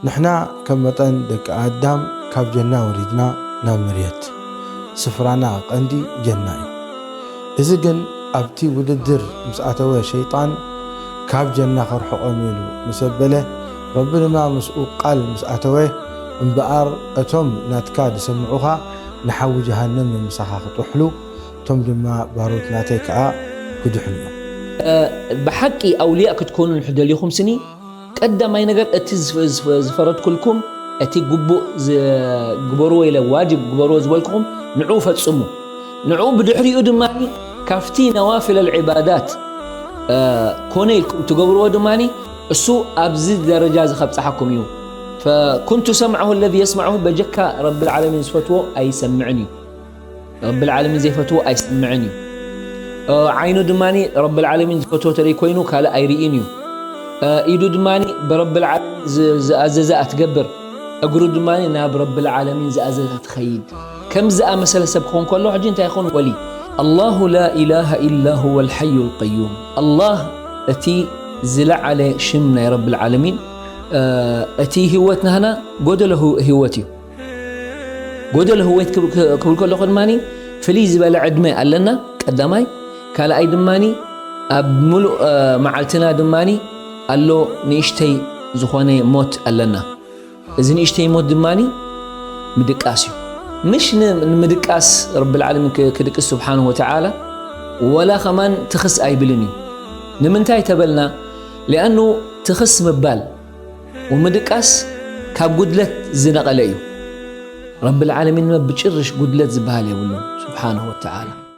ንሕና ከም መጠን ደቂ ኣዳም ካብ ጀና ወሪድና ናብ መሬት፣ ስፍራና ቀንዲ ጀና እዩ። እዚ ግን ኣብቲ ውድድር ምስ ኣተወ ሸይጣን ካብ ጀና ከርሕቖም ኢሉ ምስ ኣበለ፣ ረቢ ድማ ምስኡ ቃል ምስ ኣተወ፣ እምበኣር እቶም ናትካ ዝሰምዑኻ ንሓዊ ጀሃነም ንምሳኻ ክጥሕሉ፣ እቶም ድማ ባሮት ናተይ ከኣ ክድሕኑ እዮም። ብሓቂ ኣውልያእ ክትኮኑ ንሕደሊኹም ስኒ ቀዳማይ ነገር እቲ ዝፈ- ዝፈ- ዝፈረድኩልኩም እቲ ግቡእ ዝግበርዎ ኢለ ዋጅብ ግበርዎ ዝበልኩኹም ንዑ ፈጽሙ። ንዑ ብድሕሪኡ ድማ ካብቲ ነዋፊል ኣልዕባዳት ኮነ ኢልኩም ትገብርዎ ድማ እሱ ኣብዚ ደረጃ እዚ ከብፅሓኩም እዩ። فكنت سمعه الذي يسمع به በጀካ ረቢ ዓለሚን ዝፈትዎ ኣይሰምዕን እዩ። ረቢ ዓለሚን ዘይፈትዎ ኣይሰምዕን እዩ። ዓይኑ ድማ ረቢ ዓለሚን ዝፈትዎ ተደይ ኮይኑ ካልእ ኣይርእን እዩ። ኢዱ ድማ ብረቢ ዓለሚን ዝኣዘዘ ኣትገብር፣ እግሩ ድማ ናብ ረቢ ዓለሚን ዝኣዘዘ ትኸይድ። ከም ዝኣመሰለ ሰብ ክኾን ከሎ ሕጂ እንታይ ይኾን? ወሊ الله لا إله إلا هو الحي القيوم الله እቲ ዝለዓለ ሽም ናይ ረቢ ዓለሚን እቲ ህይወት ናህና ጎደሎ ህይወት እዩ። ጎደሎ ህይወት ክብል ከለኹ ድማ ፍልይ ዝበለ ዕድመ ኣለና ቀዳማይ። ካልኣይ ድማ ኣብ ሙሉእ መዓልትና ድማ ኣሎ ንእሽተይ ዝኾነ ሞት ኣለና። እዚ ንእሽተይ ሞት ድማ ምድቃስ እዩ። ምሽ ንምድቃስ ረቢ ዓለሚን ክድቅስ ስብሓንሁ ወተዓላ ወላ ከማን ትኽስ ኣይብልን እዩ። ንምንታይ ተበልና? ሊኣኑ ትኽስ ምባል ወምድቃስ ካብ ጉድለት ዝነቐለ እዩ። ረቢ ዓለሚን ብጭርሽ ጉድለት ዝበሃል የብሉን ስብሓንሁ ወተዓላ።